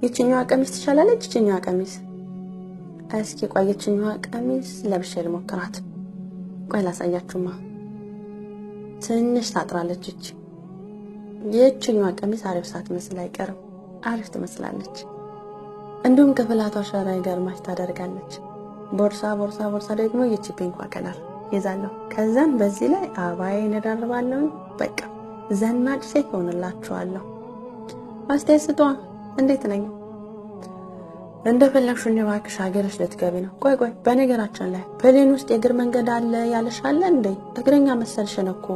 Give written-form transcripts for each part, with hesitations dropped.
ይችኛዋ ቀሚስ ትሻላለች። ይችኛዋ ቀሚስ እስኪ ቆይ፣ ይችኛዋ ቀሚስ ለብሼ ልሞክራት። ቆይ ላሳያችሁማ። ትንሽ ታጥራለች። እቺ ይህችኛዋ ቀሚስ አሪፍ ሳትመስል አይቀርም። አሪፍ ትመስላለች። እንዲሁም ከፍላቷ ሸራ ይገርማች ታደርጋለች። ቦርሳ ቦርሳ ቦርሳ ደግሞ ይቺ pink ኳ color ይዛለሁ። ከዛም በዚህ ላይ አባዬን እደርባለሁ። በቃ ዘናጭ ሴት ሆንላችኋለሁ። አስተያየት ስጧ። እንዴት ነኝ? እንደፈለግሽ ሁኚ እባክሽ፣ ሀገርሽ ልትገቢ ነው። ቆይ ቆይ፣ በነገራችን ላይ plane ውስጥ የእግር መንገድ አለ ያለሽ አለ እንዴ? እግረኛ መሰልሽን እኮ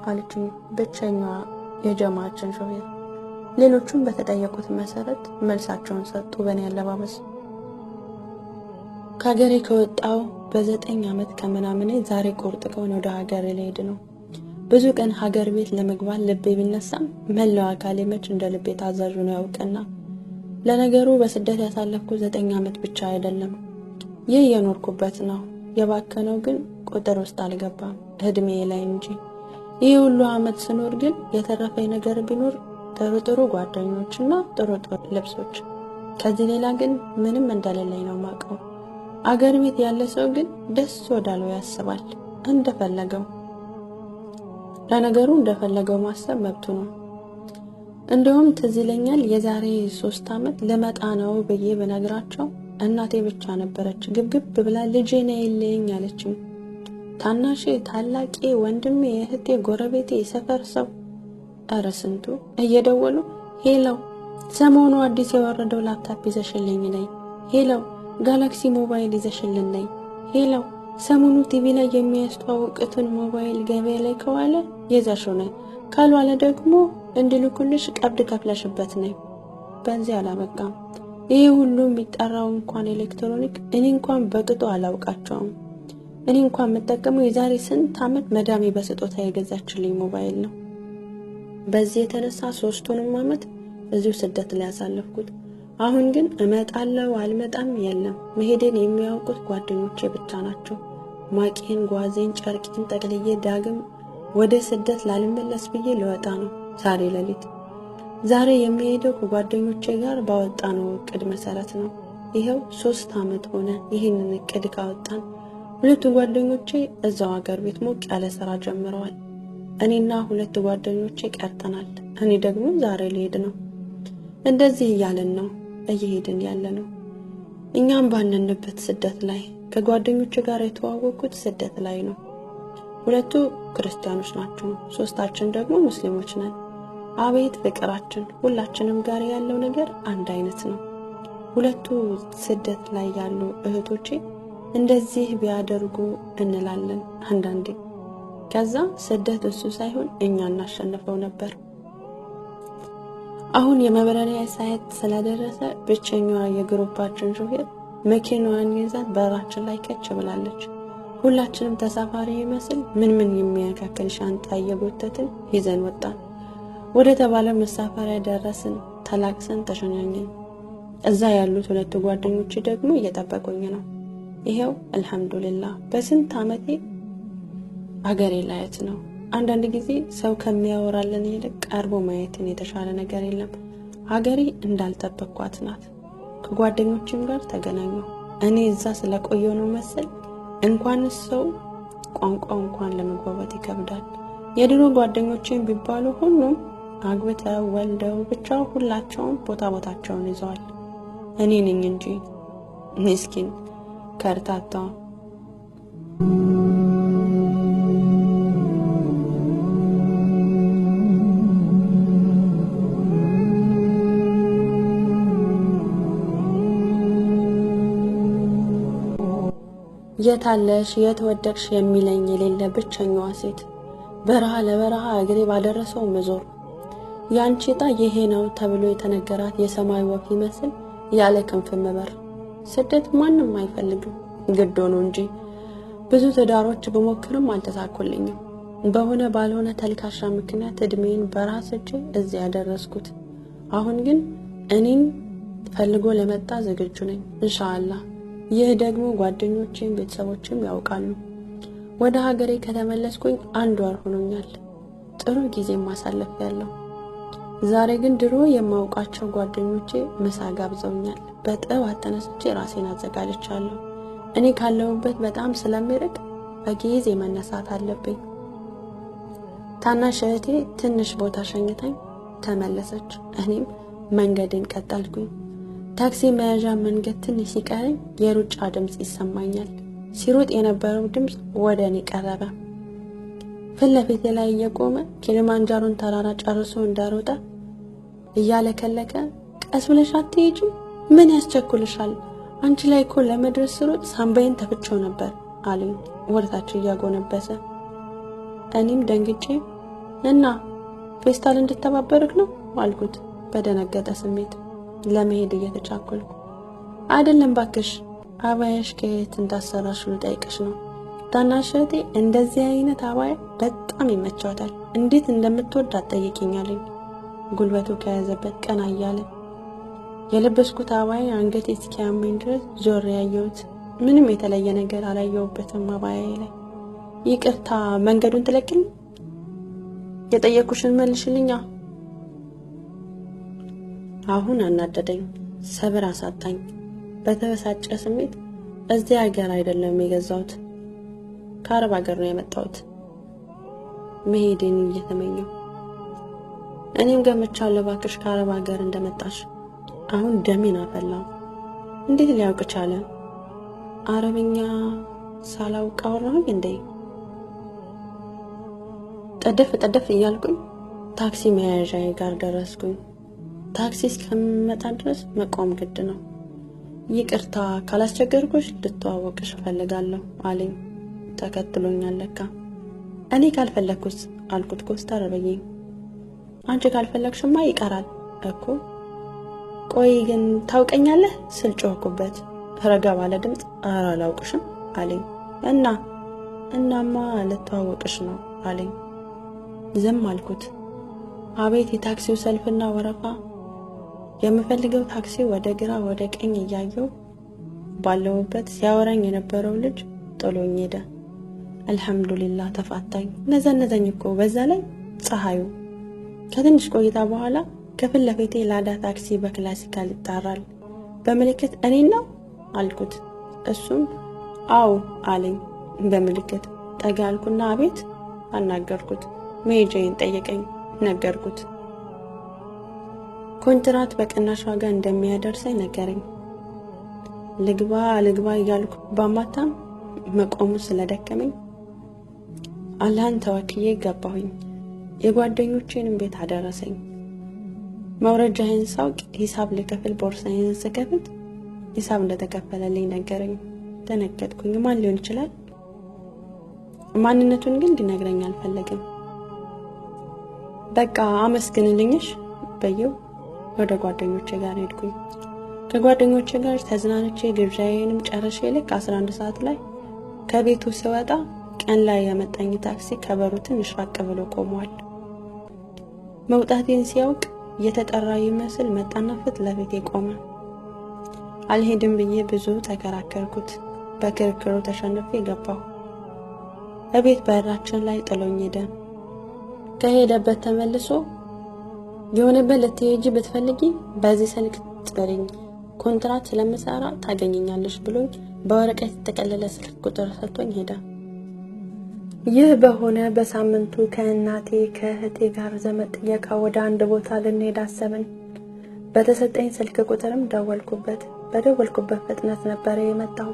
አለችኝ ብቸኛዋ የጀማችን ሾፌር። ሌሎቹም በተጠየቁት መሰረት መልሳቸውን ሰጡ። በእኔ አለባበስ ከሀገሬ ከወጣው በ9 ዓመት ከምናምኔ ዛሬ ቁርጥ ቀን ወደ ሀገሬ ልሄድ ነው። ብዙ ቀን ሀገር ቤት ለመግባት ልቤ ቢነሳም መላው አካሌ መች እንደ ልቤ ታዛዥ ነው ያውቅና። ለነገሩ በስደት ያሳለፍኩት 9 ዓመት ብቻ አይደለም፣ ይህ የኖርኩበት ነው። የባከነው ግን ቁጥር ውስጥ አልገባም እድሜ ላይ እንጂ። ይህ ሁሉ ዓመት ስኖር ግን የተረፈኝ ነገር ቢኖር ጥሩ ጥሩ ጓደኞች እና ጥሩ ጥሩ ልብሶች። ከዚህ ሌላ ግን ምንም እንደሌለኝ ነው ማውቀው። አገር ቤት ያለ ሰው ግን ደስ ወዳለው ያስባል እንደፈለገው። ለነገሩ እንደፈለገው ማሰብ መብቱ ነው። እንደውም ትዝ ይለኛል የዛሬ 3 ዓመት ልመጣ ነው ብዬ ብነግራቸው እናቴ ብቻ ነበረች ግብግብ ብላ ልጄ ነይልኝ አለችኝ። ታናሼ፣ ታላቄ፣ ወንድሜ፣ እህቴ፣ ጎረቤቴ፣ የሰፈር ሰው እረ ስንቱ እየደወሉ "Hello፣ ሰሞኑ አዲስ የወረደው ላፕታፕ ይዘሽልኝ ነይ፣ hello፣ ጋላክሲ ሞባይል ይዘሽልን ነይ፣ hello፣ ሰሞኑ ቲቪ ላይ የሚያስተዋውቁትን ሞባይል ገበያ ላይ ከዋለ ይዘሽው ነይ፣ ካልዋለ ደግሞ እንዲልኩልሽ ቀብድ ከፍለሽበት ነይ።" በዚህ አላበቃም። ይህ ሁሉ የሚጠራው እንኳን ኤሌክትሮኒክ እኔ እንኳን በቅጡ አላውቃቸውም። እኔ እንኳን የምጠቀመው የዛሬ ስንት ዓመት መዳሜ በስጦታ የገዛችልኝ ሞባይል ነው። በዚህ የተነሳ 3ቱንም ዓመት እዚሁ ስደት ላይ ያሳለፍኩት። አሁን ግን እመጣለሁ አልመጣም የለም፣ መሄዴን የሚያውቁት ጓደኞቼ ብቻ ናቸው። ማቄን፣ ጓዜን፣ ጨርቄን ጠቅልዬ ዳግም ወደ ስደት ላልመለስ ብዬ ልወጣ ነው ዛሬ ሌሊት። ዛሬ የሚሄደው ከጓደኞቼ ጋር ባወጣነው እቅድ መሰረት ነው። ይኸው 3 ዓመት ሆነ ይህንን እቅድ ካወጣን። ሁለቱ ጓደኞቼ እዛው ሀገር ቤት ሞቅ ያለ ስራ ጀምረዋል። እኔና ሁለት ጓደኞቼ ቀርተናል። እኔ ደግሞ ዛሬ ልሄድ ነው። እንደዚህ እያልን ነው እየሄድን ያለ ነው። እኛም ባነንበት ስደት ላይ ከጓደኞቼ ጋር የተዋወቅኩት ስደት ላይ ነው። ሁለቱ ክርስቲያኖች ናቸው፣ ሶስታችን ደግሞ ሙስሊሞች ነን። አቤት ፍቅራችን! ሁላችንም ጋር ያለው ነገር አንድ አይነት ነው። ሁለቱ ስደት ላይ ያሉ እህቶቼ እንደዚህ ቢያደርጉ እንላለን አንዳንዴ። ከዛ ስደት እሱ ሳይሆን እኛ እናሸንፈው ነበር። አሁን የመብረሪያ ሰዓት ስለደረሰ ብቸኛዋ የ group ኣችን ሾፌር መኪናዋን ይዛ በራችን ላይ ከች ብላለች። ሁላችንም ተሳፋሪ ይመስል ምን ምን የሚያካክል ሻንጣ እየጎተትን ይዘን ወጣን። ወደ ተባለው መሳፈሪያ ደረስን። ተላቅሰን ተሸኛኘን። እዛ ያሉት ሁለቱ ጓደኞቼ ደግሞ እየጠበቁኝ ነው። ይሄው አልሐምዱሊላህ በስንት ዓመቴ አገሬ ላየት ነው። አንዳንድ ጊዜ ሰው ከሚያወራልን ይልቅ ቀርቦ ማየትን የተሻለ ነገር የለም። ሀገሬ እንዳልጠበቅኳት ናት። ከጓደኞችም ጋር ተገናኘሁ። እኔ እዛ ስለቆየው ነው መሰል እንኳንስ ሰው ቋንቋ እንኳን ለመግባባት ይከብዳል። የድሮ ጓደኞቼን ቢባሉ ሁሉም አግብተው ወልደው ብቻ ሁላቸውም ቦታ ቦታቸውን ይዘዋል። እኔ ነኝ እንጂ ምስኪን ከርታታ። የታለሽ የት ወደቅሽ የሚለኝ የሌለ ብቸኛዋ ሴት፣ በረሃ ለበረሃ እግሬ ባደረሰው መዞር፣ ያንቺ ዕጣ ይሄ ነው ተብሎ የተነገራት የሰማይ ወፍ ይመስል ያለ ክንፍ መበር። ስደት ማንም አይፈልግም ግድ ሆኖ እንጂ። ብዙ ትዳሮች ብሞክርም አልተሳኩልኝም። በሆነ ባልሆነ ተልካሻ ምክንያት እድሜን በራስ እጄ እዚህ ያደረስኩት። አሁን ግን እኔን ፈልጎ ለመጣ ዝግጁ ነኝ ኢንሻአላህ። ይህ ደግሞ ጓደኞቼም ቤተሰቦችም ያውቃሉ። ወደ ሀገሬ ከተመለስኩኝ አንድ ወር ሆኖኛል። ጥሩ ጊዜ ማሳለፍ ያለው ዛሬ ግን ድሮ የማውቃቸው ጓደኞቼ ምሳ ጋብዘውኛል። በጠዋት ተነስቼ ራሴን አዘጋጅቻለሁ። እኔ ካለሁበት በጣም ስለሚርቅ በጊዜ መነሳት አለብኝ። ታናሽ እህቴ ትንሽ ቦታ ሸኝታኝ ተመለሰች። እኔም መንገድን ቀጠልኩኝ። ታክሲ መያዣ መንገድ ትንሽ ሲቀረኝ የሩጫ ድምፅ ይሰማኛል። ሲሮጥ የነበረው ድምፅ ወደ እኔ ቀረበ። ፊት ለፊቴ ላይ እየቆመ ኪሊማንጃሮን ተራራ ጨርሶ እንዳሮጠ እያለከለከ ቀስ ብለሽ አትሄጂም? ምን ያስቸኩልሻል? አንቺ ላይ እኮ ለመድረስ ስሮጥ ሳምባዬን ተፍቼው ነበር አለኝ ወደታች እያጎነበሰ። እኔም ደንግጬ እና ፌስታል እንድተባበርክ ነው አልኩት በደነገጠ ስሜት ለመሄድ እየተቻኮልኩ። አይደለም ባክሽ፣ አባያሽ ከየት እንዳሰራሽ ልጠይቅሽ ነው። ታናሽ እህቴ እንደዚህ አይነት አባያ በጣም ይመቻታል። እንዴት እንደምትወድ አትጠይቂኝ አለኝ ጉልበቱ ከያዘበት ቀና እያለ። የለበስኩት አባያ አንገቴ እስኪያመኝ ድረስ ዞር ያየሁት። ምንም የተለየ ነገር አላየሁበትም አባያዬ ላይ። ይቅርታ መንገዱን ትለቅልኝ? የጠየኩሽን መልሽልኛ። አሁን አናደደኝ፣ ሰብር አሳጣኝ። በተበሳጨ ስሜት እዚህ ሀገር አይደለም የገዛሁት፣ ከአረብ ሀገር ነው የመጣሁት መሄዴን እየተመኘሁ። እኔም ገምቻለሁ እባክሽ ከአረብ ሀገር እንደመጣሽ። አሁን ደሜን አፈላው። እንዴት ሊያውቅ ቻለ? አረብኛ ሳላውቅ አወራሁኝ እንዴ? ጠደፍ ጠደፍ እያልኩኝ ታክሲ መያዣዬ ጋር ደረስኩኝ። ታክሲ እስከምመጣ ድረስ መቆም ግድ ነው። ይቅርታ ካላስቸገርኩሽ ልተዋወቅሽ እፈልጋለሁ አለኝ። ተከትሎኛል ለካ። እኔ ካልፈለግኩስ አልኩት ኮስተር ብዬ። አንቺ ካልፈለግሽማ ይቀራል እኮ። ቆይ ግን ታውቀኛለህ ስል ጮህኩበት። ረጋ ባለ ድምፅ ኧረ አላውቅሽም አለኝ። እና እናማ ልተዋወቅሽ ነው አለኝ። ዝም አልኩት። አቤት የታክሲው ሰልፍና ወረፋ! የምፈልገው ታክሲ ወደ ግራ ወደ ቀኝ እያየው ባለውበት ሲያወራኝ የነበረው ልጅ ጥሎኝ ሄደ። አልሐምዱሊላህ ተፋታኝ። ነዘነዘኝ እኮ በዛ ላይ ፀሐዩ። ከትንሽ ቆይታ በኋላ ከፊት ለፊቴ ላዳ ታክሲ በክላሲካል ይጣራል። በምልክት እኔን ነው አልኩት። እሱም አው አለኝ በምልክት። ጠጋ አልኩና አቤት አናገርኩት። መሄጃዬን ጠየቀኝ፣ ነገርኩት። ኮንትራት በቅናሽ ዋጋ እንደሚያደርሰኝ ነገረኝ። ልግባ ልግባ እያልኩ ባማታም መቆሙ ስለደከመኝ አላህን ተወክዬ ገባሁኝ። የጓደኞቼንም ቤት አደረሰኝ። መውረጃዬን ሳውቅ ሂሳብ ልከፍል ቦርሳዬን ስከፍት ሂሳብ እንደተከፈለልኝ ነገረኝ። ደነገጥኩኝ። ማን ሊሆን ይችላል? ማንነቱን ግን ሊነግረኝ አልፈለግም። በቃ አመስግንልኝሽ በየው ወደ ጓደኞቼ ጋር ሄድኩኝ። ከጓደኞቼ ጋር ተዝናንቼ ግብዣዬንም ጨርሼ ልክ 11 ሰዓት ላይ ከቤቱ ስወጣ ቀን ላይ ያመጣኝ ታክሲ ከበሩ ትንሽ ራቅ ብሎ ቆሟል። መውጣቴን ሲያውቅ የተጠራ ይመስል መጣና ፊት ለፊቴ ቆመ። አልሄድም ብዬ ብዙ ተከራከርኩት። በክርክሩ ተሸንፌ ገባሁ። እቤት በራችን ላይ ጥሎኝ ሄደ። ከሄደበት ተመልሶ የሆነበት ልትሄጂ ብትፈልጊ በዚህ ስልክ ጥሪኝ፣ ኮንትራት ስለምሰራ ታገኘኛለሽ ብሎኝ በወረቀት የተጠቀለለ ስልክ ቁጥር ሰጥቶኝ ሄደ። ይህ በሆነ በሳምንቱ ከእናቴ ከእህቴ ጋር ዘመድ ጥየቃ ወደ አንድ ቦታ ልንሄድ አሰብን። በተሰጠኝ ስልክ ቁጥርም ደወልኩበት። በደወልኩበት ፍጥነት ነበረ የመጣው።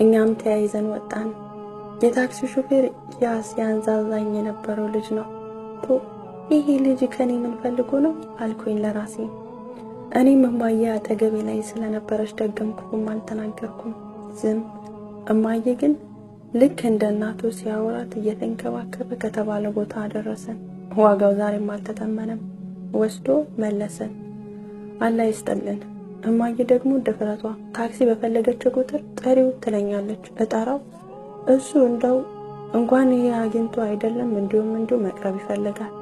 እኛም ተያይዘን ወጣን። የታክሲ ሹፌር ያ ሲያንዛዛኝ የነበረው ልጅ ነው። ይሄ ልጅ ከኔ ምን ፈልጎ ነው አልኩኝ ለራሴ። እኔም እማዬ አጠገቤ ላይ ስለነበረች ደገምኩም፣ አልተናገርኩም፣ ዝም። እማዬ ግን ልክ እንደ እናቱ ሲያወራት እየተንከባከበ ከተባለ ቦታ አደረሰን። ዋጋው ዛሬም አልተተመነም። ወስዶ መለሰን። አላህ ይስጥልን። እማዬ ደግሞ ድፍረቷ ታክሲ በፈለገችው ቁጥር ጥሪው ትለኛለች። እጠራው እሱ እንደው እንኳን ይሄ አግኝቶ አይደለም እንዲሁም እንዲሁ መቅረብ ይፈልጋል።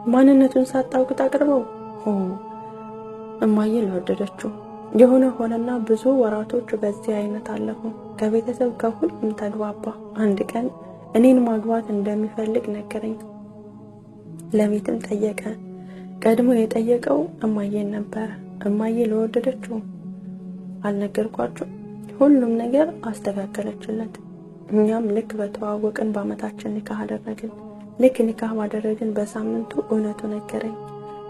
ማንነቱን ሳታውቅ ታቅርበው። እማዬ ለወደደችው የሆነ ሆነና ብዙ ወራቶች በዚህ አይነት አለፉ። ከቤተሰብ ከሁሉም ተግባባ። አንድ ቀን እኔን ማግባት እንደሚፈልግ ነገረኝ። ለቤትም ጠየቀ። ቀድሞ የጠየቀው እማዬን ነበረ። እማዬ ለወደደችው አልነገርኳችሁ፣ ሁሉም ነገር አስተካከለችለት። እኛም ልክ በተዋወቅን በአመታችን ኒካህ አደረግን። ልክ ኒካህ ባደረግን በሳምንቱ እውነቱ ነገረኝ።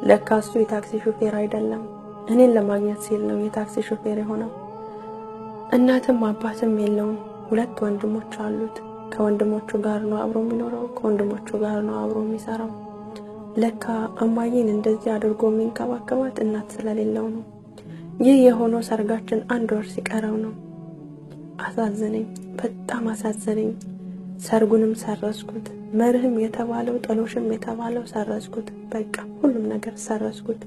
ለካ እሱ የታክሲ ሹፌር አይደለም፣ እኔን ለማግኘት ሲል ነው የታክሲ ሹፌር የሆነው። እናትም አባትም የለውም። ሁለት ወንድሞች አሉት። ከወንድሞቹ ጋር ነው አብሮ የሚኖረው፣ ከወንድሞቹ ጋር ነው አብሮ የሚሰራው። ለካ እማዬን እንደዚህ አድርጎ የሚንከባከባት እናት ስለሌለው ነው። ይህ የሆነው ሰርጋችን አንድ ወር ሲቀረው ነው። አሳዘነኝ፣ በጣም አሳዘነኝ። ሰርጉንም ሰረዝኩት። መርህም የተባለው ጥሎሽም የተባለው ሰረዝኩት። በቃ ሁሉም ነገር ሰረዝኩት።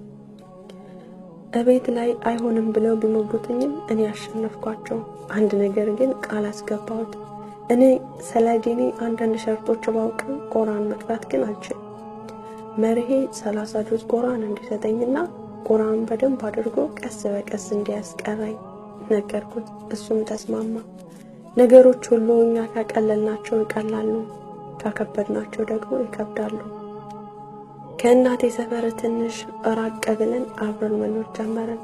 እቤት ላይ አይሆንም ብለው ቢሞግቱኝም እኔ አሸነፍኳቸው። አንድ ነገር ግን ቃል አስገባሁት። እኔ ስለ ዲኔ አንዳንድ ሸርጦች ባውቅም ቁርአን መቅራት ግን አልችልም። መርሄ 30 ጁዝ ቁርአን እንዲሰጠኝና ቁርአን በደንብ አድርጎ ቀስ በቀስ እንዲያስቀራኝ ነገርኩት። እሱም ተስማማ። ነገሮች ሁሉ እኛ ካቀለልናቸው ይቀላሉ፣ ካከበድናቸው ደግሞ ይከብዳሉ። ከእናቴ ሰፈር ትንሽ ራቅ ብለን አብረን መኖር ጀመርን።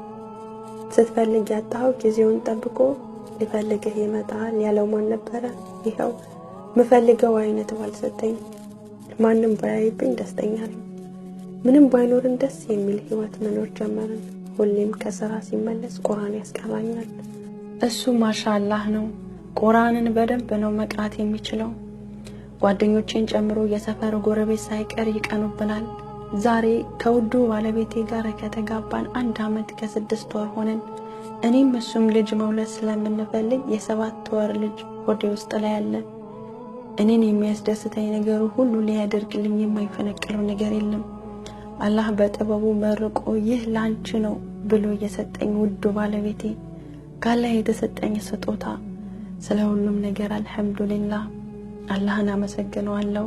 ስትፈልግ ያጣኸው ጊዜውን ጠብቆ ሊፈልግህ ይመጣል ያለው ማን ነበረ? ይኸው ምፈልገው አይነት ባል ሰጠኝ። ማንም ባያይብኝ ደስተኛ ነኝ። ምንም ባይኖርን ደስ የሚል ህይወት መኖር ጀመርን። ሁሌም ከስራ ሲመለስ ቁርአን ያስቀራኛል። እሱ ማሻአላህ ነው። ቁርአንን በደንብ ነው መቅራት የሚችለው። ጓደኞቼን ጨምሮ የሰፈር ጎረቤት ሳይቀር ይቀኑብናል። ዛሬ ከውዱ ባለቤቴ ጋር ከተጋባን 1 ዓመት ከ6 ወር ሆነን። እኔም እሱም ልጅ መውለድ ስለምንፈልግ የ7 ወር ልጅ ሆዴ ውስጥ ላይ አለ። እኔን የሚያስደስተኝ ነገሩ ሁሉ ሊያደርግልኝ የማይፈነቅለው ነገር የለም። አላህ በጥበቡ መርቆ ይህ ላንቺ ነው ብሎ የሰጠኝ ውዱ ባለቤቴ ካላህ የተሰጠኝ ስጦታ። ስለ ሁሉም ነገር አልሐምዱሊላህ አላህን አመሰግነዋለሁ።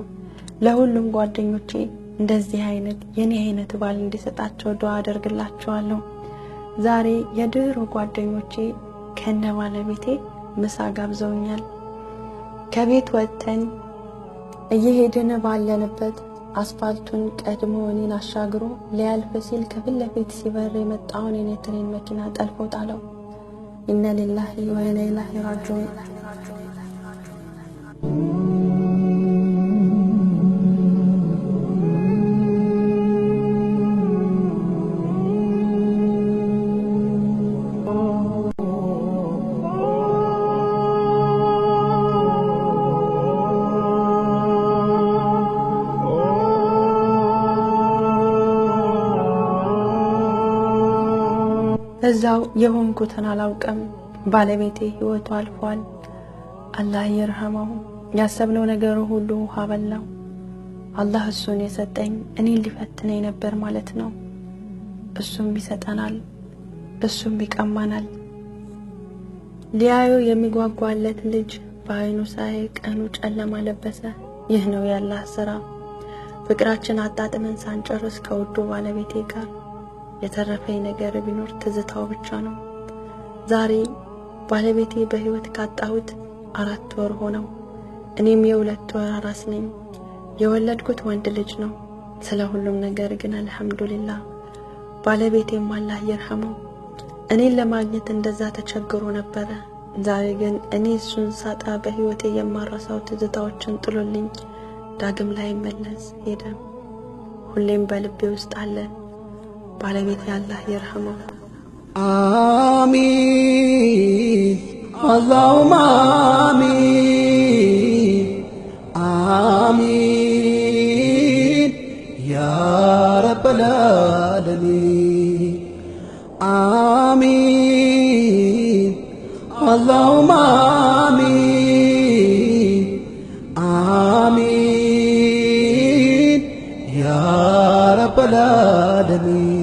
ለሁሉም ጓደኞቼ እንደዚህ አይነት የኔ አይነት ባል እንዲሰጣቸው ዱዓ አደርግላቸዋለሁ። ዛሬ የድሮ ጓደኞቼ ከነ ባለቤቴ ምሳ ጋብዘውኛል። ከቤት ወጥተን እየሄድን ባለንበት አስፋልቱን ቀድሞ እኔን አሻግሮ ሊያልፍ ሲል ከፊት ለፊት ሲበር የመጣውን የኔትሬን መኪና ጠልፎ ጣለው። إنا لله وإنا إليه راجعون። እዛው የሆንኩትን አላውቅም። ባለቤቴ ህይወቱ አልፏል። አላህ ይርሐመው። ያሰብነው ነገር ሁሉ ውሃ በላው። አላህ እሱን የሰጠኝ እኔን ሊፈትነኝ ነበር ማለት ነው። እሱም ይሰጠናል፣ እሱም ይቀማናል። ሊያዩ የሚጓጓለት ልጅ በአይኑ ሳይ ቀኑ ጨለማ ለበሰ። ይህ ነው የአላህ ስራ። ፍቅራችን አጣጥመን ሳንጨርስ ከውዱ ባለቤቴ ጋር የተረፈኝ ነገር ቢኖር ትዝታው ብቻ ነው። ዛሬ ባለቤቴ በህይወት ካጣሁት 4 ወር ሆነው። እኔም የ2 ወር አራስ ነኝ። የወለድኩት ወንድ ልጅ ነው። ስለ ሁሉም ነገር ግን አልሐምዱሊላህ። ባለቤቴም አላህ ይርሐመው። እኔን ለማግኘት እንደዛ ተቸግሮ ነበረ። ዛሬ ግን እኔ እሱን ሳጣ በህይወቴ የማረሳው ትዝታዎችን ጥሎልኝ ዳግም ላይ መለስ ሄደ። ሁሌም በልቤ ውስጥ አለ። ባለቤቴ አላህ ይርሐመው። አሚን አላሁማ አሚን አሚን ያ ረበል ዓለሚን አሚን አላሁማ አሚን አሚን ያ ረበል ዓለሚን።